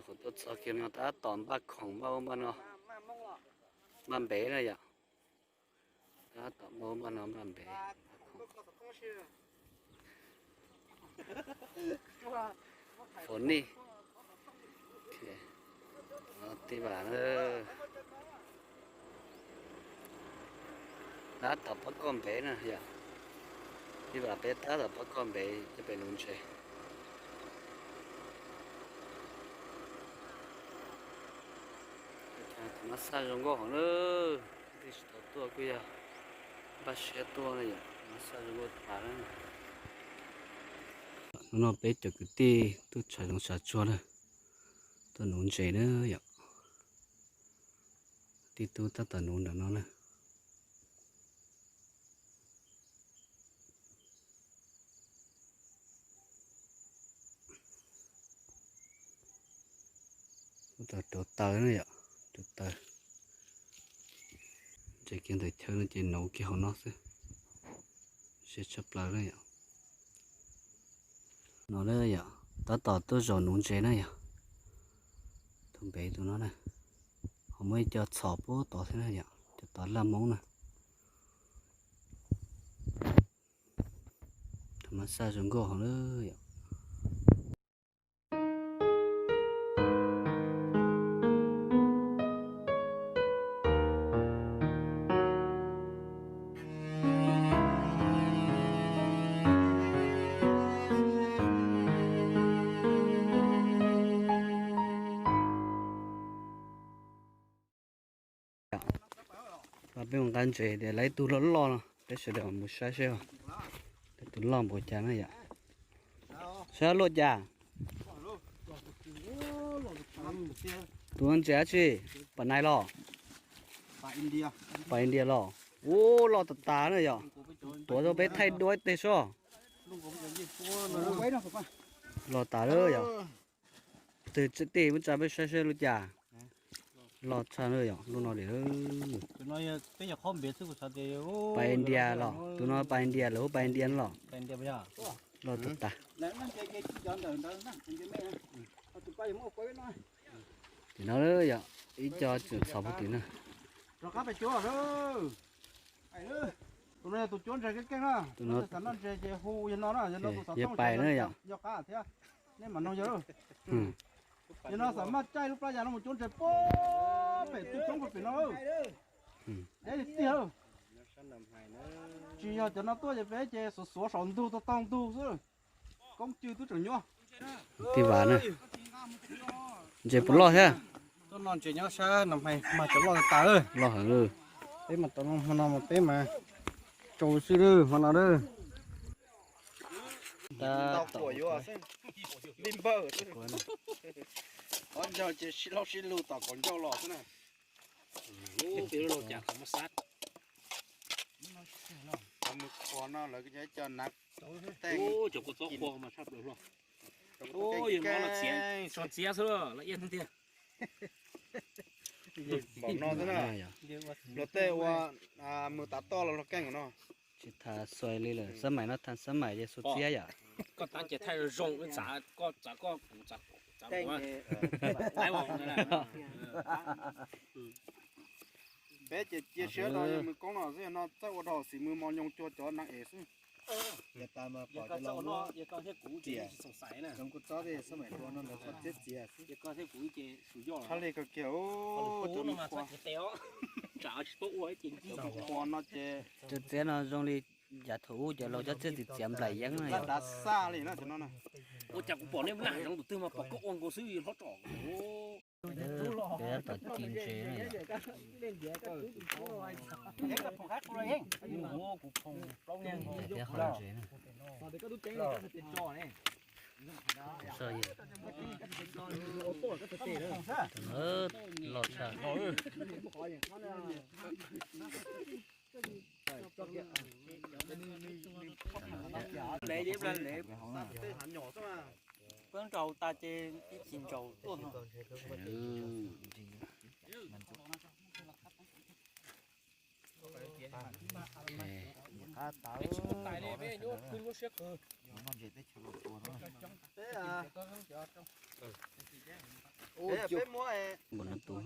Qhov tuaj txog kiag no tab tom npaj khoom npaj ub npaj no, npaj npev na yom. Tab tom npaj ub npaj no npaj npev. Faus nej. Tij Vam na. Tab tom pob koj npev na yom. Tij Vam peb tab tom pob koj npev coj pem nuv ntses. Tus no xaj zoo nkauj heev na. Leej twg tsis tau tuaj kuj yog npaj siab tuaj na yom, no xaj zoo nkauj tas na. Hnub no peb cov kwv tij tuaj tsham zoov tsham tsuag na, tuaj nuv ntses na yom. Tij tub tab tom nuv ntawm no na. Tab tom rauv taws na yom, rauv taws. Ntses kiag ntawm chaw no ces nuv kiag hauv no xwb. Siab tshaj plaws na yom. No na yom, tab tom tuaj zaum nuv ntses na yom. Tus npev tus no na, ho muaj ib co txhom puag tod thiab na yom, cov tod laj moob na. Tus no xaj zoo nkauj heev na yom. Peb mus nqa ntses tias lawv ib tug loj loj no, peb sawv daws mus saib seb lawv tus loj npaum cas na yom. Saib luaj cas? Tus ntses dab tsi? Pam nais los? Pam India los? Ub, loj tas tas na yom. Tuav rau peb thaij dua ib teg sob. Loj tas lawm yom. Twg tej muab tsa peb saib seb lub cas. Loj tshaj na yom, lub no li. Pas India los, tus no pas India lawm, hu pas India los. Loj tas tas. Tim no yom, ib co tseem txhom puag tim na. Tus no yog tus cuab ntses keej keej na. Tus no xav noj ntses ces hu yog no na, yog no tus xov tooj pais na yom. Yog qab thiab, nej mam noog yog. Yog no xav maj caij lub plab yas no mus cuab ntses puag pem twg coob puag pem no. Deb li tiag. Tsis yog cov no tuaj ces peb ces xuav xuav saum ntug tau tau ntug xwb. Koob cw twb tseem nyuaj. Tij Vam na. Ntses puas loj thiab? Tuaj noj ntses nyob sab Nam Hais mas cov loj tas. Loj heev. Peb mas tau hmo no mas peb mas tsau xwb hmo no. Ntau quas yuav xwb, li npawg xwb. Qhov ncauj ces sib laub sib lug tom kaum ncauj los xwb na. Qhov mus qhuas no lawv cov nav tej, cov kua txob qhuas mas tshaj plaws hlo. Tso txiav xwb los iab tiag. Npaum no xwb na. Luag tej ua mus tav toj los luag keej no. Tsis tas xuav li lawm, xab maim no tas xab maim ces xuav txiab yom. Koj tab ces thaij zoo zoo, koj txav koj kuv txav kuv. Peb ces cia siab rau yawg Mws Koob no xwb, no txawj ua rau xim mws mos nyoos cuag cov nav es xwb. Yog tas mas pom cov laus muab txiav, tsoom kua txob tej xab maim hluas no ntawd txhob txiav txiav xwb. Tshaj li kawg kiag, cov mws qhuas no ces, cov txiav no zoo li yav thaum ub cov laus cov txiav txiav nplaim yeeb na yom. Ua cas kuv pom nej laj zoo tus twg mas pom koj ua nkaus xwb hlob tsom. Peb tab tom ci ntses na yom. Peb qhov ntses na. Loj tshaj. Peb nraus tas ces ib chim nraus tuaj. Noj ntses teb chaws los tua no. Peb, peb muab, ua no tus,